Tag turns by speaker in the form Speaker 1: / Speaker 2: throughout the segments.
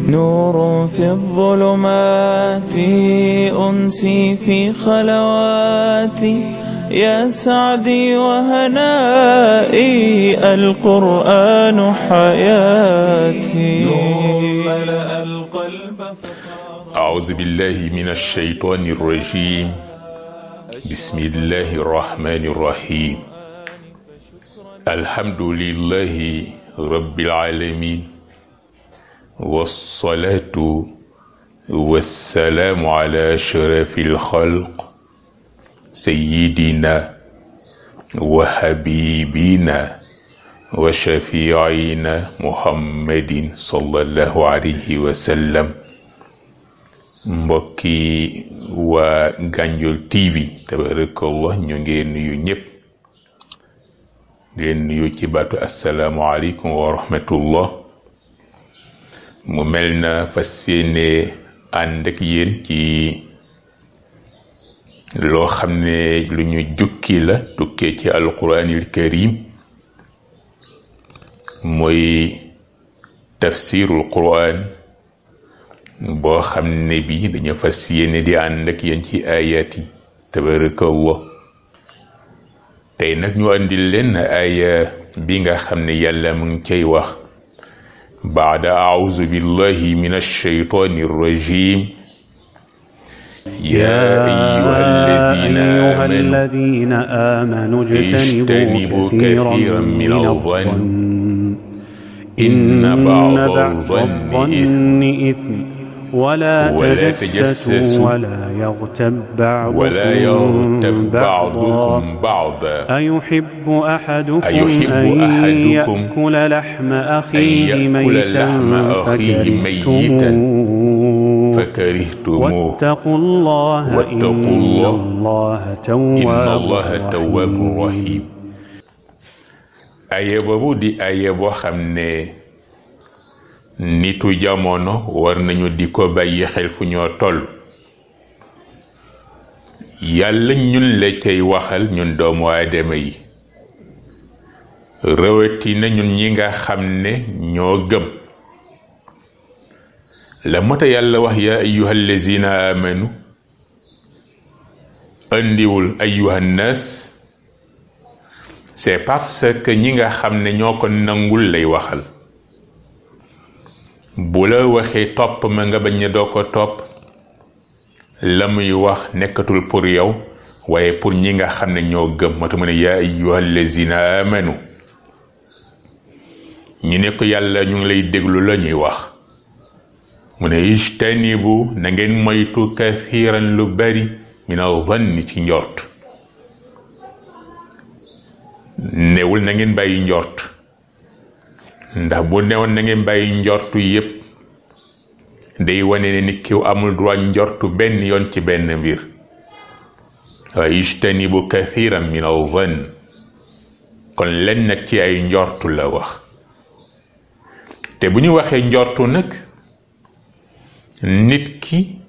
Speaker 1: نور في الظلمات أنسي في خلواتي يا سعدي وهنائي القرآن حياتي ملأ القلب
Speaker 2: أعوذ بالله من الشيطان الرجيم بسم الله الرحمن الرحيم الحمد لله رب العالمين والصلاة والسلام على أشرف الخلق سيدنا وحبيبنا وشفيعنا محمد صلى الله عليه وسلم. mbokki waa Gandiol TV tabarakallah ñu ngi nuyu ñëpp di leen nuyu ci baatu assalaamu aleykum wa rahmatullah. mu mel na fas yéene ànd ak yéen ci loo xam ne lu ñu jukki la tukkee ci alquranil karim mooy tafsirul quran boo xam ne bi dañu fas yéene di ànd ak yéen ci ayat yi tabarakallah. tey nag ñu andil leen aya bi nga xam ne yàlla mu ngi cay wax baada a'uuzu billahi min ash-shaytaani r-rajiim yaa ayyuha alladhiina aamanuu ijtanibuu kathiiran mina adh-dhanni inna ba'da adh-dhanni ithm ولا تجسسوا ولا يغتب بعضكم بعضا أيحب أحدكم أن يأكل لحم أخيه ميتا فكرهتموه واتقوا الله إن الله تواب رحيم. aaya boobu di aaya boo xam ne nitu jamono war nañu di ko bàyyi xel fu ñoo toll. yàlla ñun la cay waxal ñun doomu aadama yi rawatina ñun ñi nga xam ne ñoo gëm la mota yàlla wax yaa ayyuhal lazina amanu andiwul ayyuhan nas. c'est parce que ñi nga xam ne ñoo ko nangul lay waxal. bu la waxee topp ma nga bañ ne doo ko topp la muy wax nekkatul pour yow waaye pour ñi nga xam ne ñoo gëm moo tax mu ne yaa ayyuhal lazina amanu. ñu ne ko yàlla ñu ngi lay déglu la ñuy wax mu ne ijtanibu na ngeen moytu kathiran lu bari min adh-dhanni ci njort. newul na ngeen bàyyi njort ndax bu newoon na ngeen bàyyi njortu yépp day wane ne nit ki amul droit njortu benn yoon ci benn mbir. waaye ijtanibu kathiran min adh-dhann kon len nag ci ay njortu la wax. te bu ñu waxee njortu nag nit ki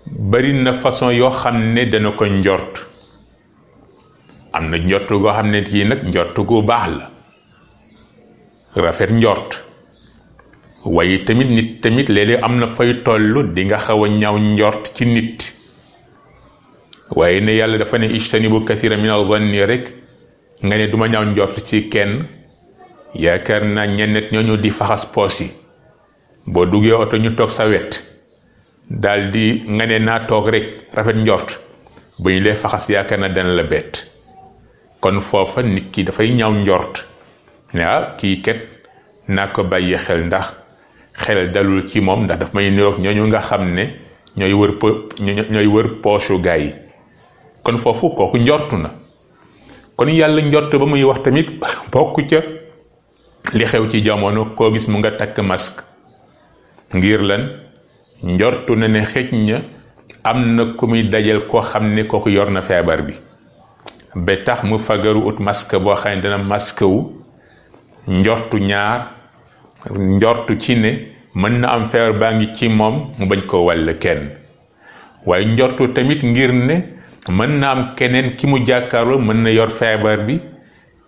Speaker 2: bari na façon yoo xam ne dana ko njort. am na njortu goo xam ne kii nag njortu gu baax la rafet njort waaye tamit nit tamit léeg-léeg am na fay tollu di nga xaw a ñaaw njort ci nit. waaye ne yàlla dafa ne ijtanibu kathiran min adh-dhanni rek nga ne duma ñaaw njort ci kenn yaakaar naa ñennet ñooñu di faxas poos yi boo duggee oto ñu toog sa wet daldi nga ne naa toog rek rafet njort bu ñu lee faxas yaakaar na dana la bett. kon foofa nit ki dafay ñaaw njort ne kii kat naa ko bàyyi xel ndax xel dalul ci moom ndax daf may niroog ñooñu nga xam ne ñooy wër poosu gaa yi. kon foofu kooku njortu na. kon yàlla njort ba muy wax tamit bokk ca li xew ci jamono koo gis mu nga takk masque ngir lan njortu na ne xëj na am na ku muy dajal koo xam ne kooku yor na feebar bi ba tax mu fagaru ut masque boo xam ne dana masque wu njortu ñaar njortu ci ne mën na am feebar baa ngi ci moom mu bañ ko wàll kenn. waaye njortu tamit ngir ne mën na am keneen ki mu jàkkaarloo mën na yor feebar bi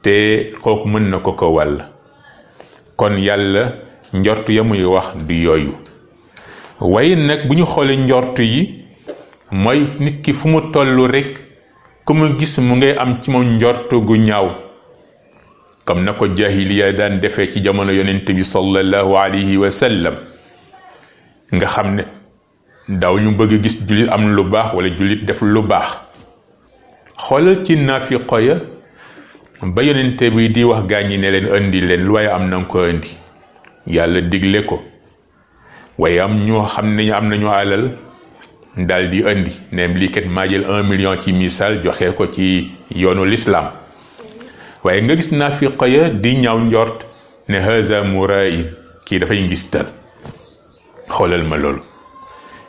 Speaker 2: te kooku mën na ko wàll. kon yàlla njort ya muy wax du yooyu. waaye nag bu ñu xoolee njort yi mooy nit ki fu mu toll rek ku mu gis mu ngay am ci moom njort gu ñaaw comme na ko jahiliya daan defee ci jamono yonent bi sallallahu alayhi wa sallam nga xam ne daw ñu bëgg gis jullit am lu baax wala jullit def lu baax. xoolal ci naafiqo ya ba yonent bi di wax gaa ñi ne leen indi leen lu waaye am na ko indi yàlla digle ko. waaye am ñoo xam ne am nañu alal daal di indi ne lii kat maa jël 1 million ci misaal joxe ko ci yoonu l'islam. waaye nga gis naafiqa ya di ñaaw njort ne haza muraa'in kii dafay ngistal. xoolal ma loolu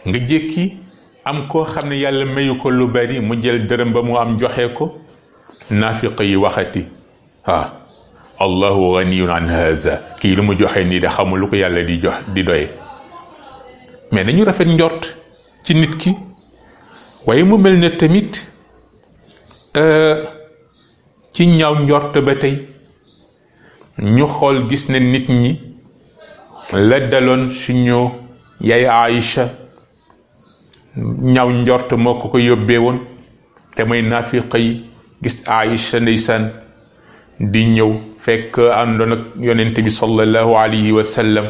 Speaker 2: nga jékki am koo xam ne yàlla mayu ko lu bari mu jël dërëm ba mu am joxe ko naafiqa yi waxati allahu ganiyun an haza kii lu mu joxe nii de xamul lu ko yàlla di doye. mais nañu rafet njort ci nit ki. waaye mu mel ne tamit ci ñaaw njort ba tey ñu xool gis ne nit ñi la daloon suñu yaay Aïcha ñaaw njort moo ko yóbbee woon te mooy naafiqa yi gis Aïcha ndeysaan di ñëw fekk àndoon ak yonent bi sallallahu alayhi wa sallam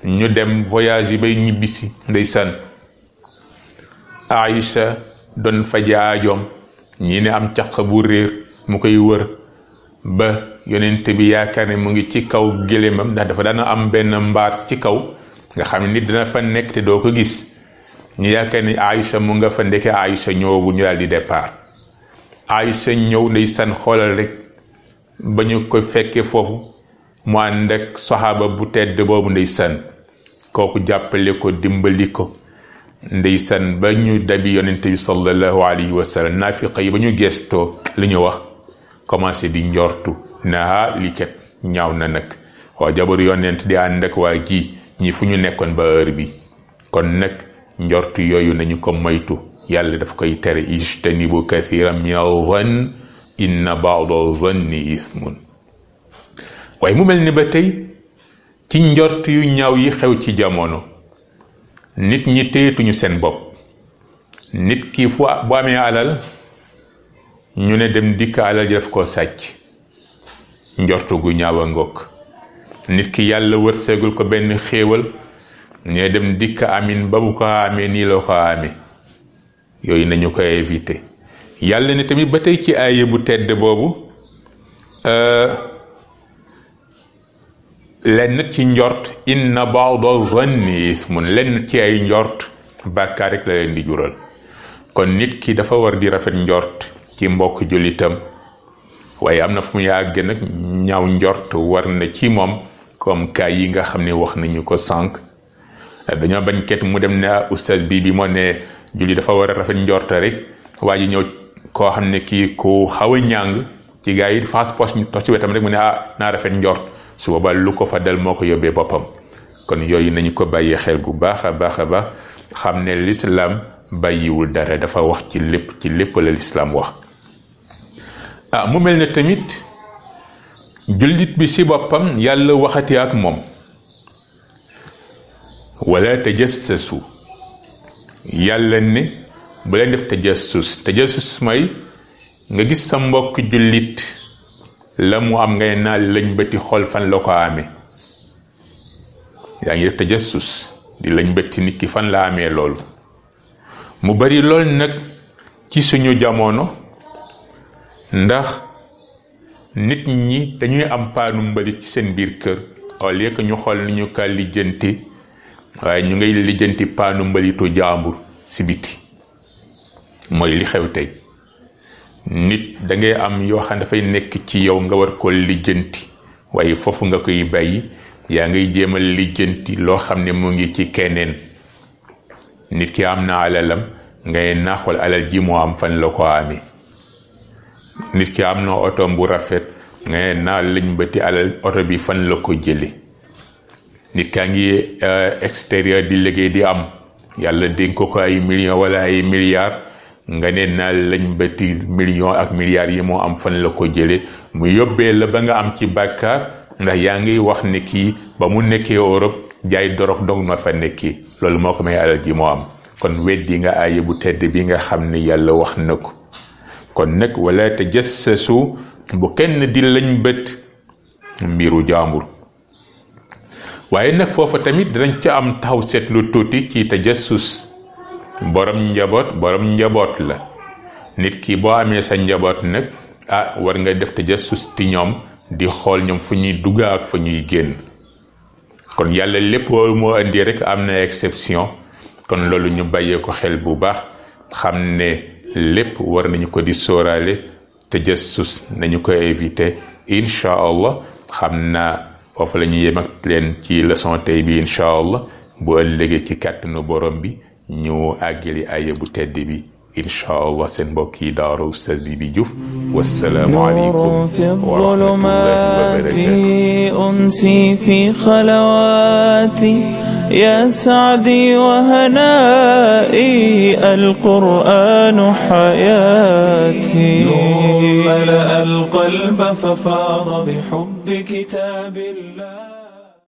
Speaker 2: ñu dem voyage yi bay ñibbisi ndeysaan Aïcha doon faje aajoom ñii ne am caq bu réer mu koy wër ba yonent bi yaakaar ne mu ngi ci kaw gélémam ndax dafa daana am benn mbaar ci kaw nga xam ne nit dina fa nekk te doo ko gis ñu yaakaar ni Aïcha mu nga fa ndeke Aïcha ñëw ñu daal di départ. Aïcha ñëw ndeysaan xoolal rek ba ñu ko fekkee foofu mu ànd ak saxaaba bu tedd boobu ndeysaan kooku jàppale ko dimbali ko ndeysaan ba ñu dabi yonent bi sallallahu alayhi wa sallam. naafiqa yi ba ñu gestoo li ñu wax commencé di njortu naa li kat ñaaw na nag waa jabaru yonent di ànd ak waa ji ñi fu ñu nekkoon ba heure bi. kon nag njortu yooyu nañu ko moytu yàlla daf koy tere ijtanibu kathiran min az-zann inna ba'da az-zanni ithmun. waaye mu mel ni ba tey ci njort yu ñaaw yi xew ci jamono nit ñi téyetuñu seen bopp. nit ki bu amee alal ñu ne dem dikk alal ji daf koo sàcc njortu gu ñaaw a ngoog. nit ki yàlla wërsegul ko benn xéewal ñee dem dikk amin ba bu ko amee nii la ko amee yooyu nañu ko éviter. yàlla ne tamit ba tey ci aaya bu tedd boobu lenn ci njort inna ba'da zanni ismun lenn ci ay njort bàkkaar rek la leen di jural. kon nit ki dafa war di rafet njort ci mbokk jullitam waaye am na fu mu yàgg nag ñaaw njort war na ci moom comme cas yi nga xam ne wax nañu ko sànq. dañoo bañ ket mu dem ne oustaz bi moo ne julli dafa war a rafet njort rek waa ji ñëw koo xam ne kii ku xaw a ñàng ci gars yi face poche ñu toog ci wetam rek mu ne naa rafet njort su boobaa lu ko fa dal moo ko yóbbee boppam. kon yooyu nañu ko bàyyee xel bu baax a baax a baax xam ne l'islam bàyyiwul dara dafa wax ci lépp la l'islam wax. mu mel ne tamit jullit bi ci boppam yàlla waxati ak moom wala tajassasu yàlla ne bu leen def tajassus mooy nga gis sa mbokk jullit la mu am ngay naal lañ bëti xool fan la ko amee yaa ngi def tajassus di lañ bëti nit ki fan la amee loolu. mu bari lool nag ci suñu jamono ndax nit ñi dañuy am paanu mbalit ci seen biir kër au lieu que ñu xool ni ñu ka lijjanti waaye ñu ngay lijjanti paanu mbalitu jaambur si biti. mooy li xew tey nit dangay am yoo xam ne dafay nekk ci yow nga war ko lijjanti waaye foofu nga koy bàyyi yaa ngay jéemal lijjanti loo xam ne mu ngi ci keneen. nit ki am na alalam ngay naaxwal alal ji moo am fan la ko amee. nit ki am na otom bu rafet ngay naa lañ bëti alal oto bi fan la ko jële. nit kaa ngi extérieur di liggéey di am yàlla dénk ko ay millions wala ay milliards nga ne naa lañ bëti millions ak milliards yi moo am fan la ko jële mu yóbbee la ba nga am ci bàkkaar ndax yaa ngi wax ne kii ba mu nekkee Europe jaay dorog dong ma fa nekkee loolu moo ko may alal ji moo am kon weddi nga aaya bu tedd bi nga xam ne yàlla wax na ko kon nag wala tajassasu bu kenn di lañ bët mbiru jaambur waaye nag foofa tamit danañ ca am taxaw seetlu tuuti ci tajassus borom njaboot la nit ki boo amee sa njaboot nag war nga def tajassus ti ñoom di xool ñoom fu ñuy dugg ak fu ñuy génn kon yàlla lépp loolu moo indi rek am na exception kon loolu ñu bàyyee ko xel bu baax xam ne lépp war nañu ko di sóoraale tajassus nañu ko éviter incha allah xam naa foofu la ñuy yem ak leen ci leçon tey bi incha allah bu ëllëgee ci kàttanu borom bi ñu àggali aaya bu tedd bi incha allah seen mbokk yi daara Oustaz Bibi Diouf wassalaamu aleykum wa rahmatullahi wa barakaatuh
Speaker 1: أنسي في خلواتي يا سعدي وهنائي القرآن حياتي نور ملأ القلب ففاض بحب كتاب الله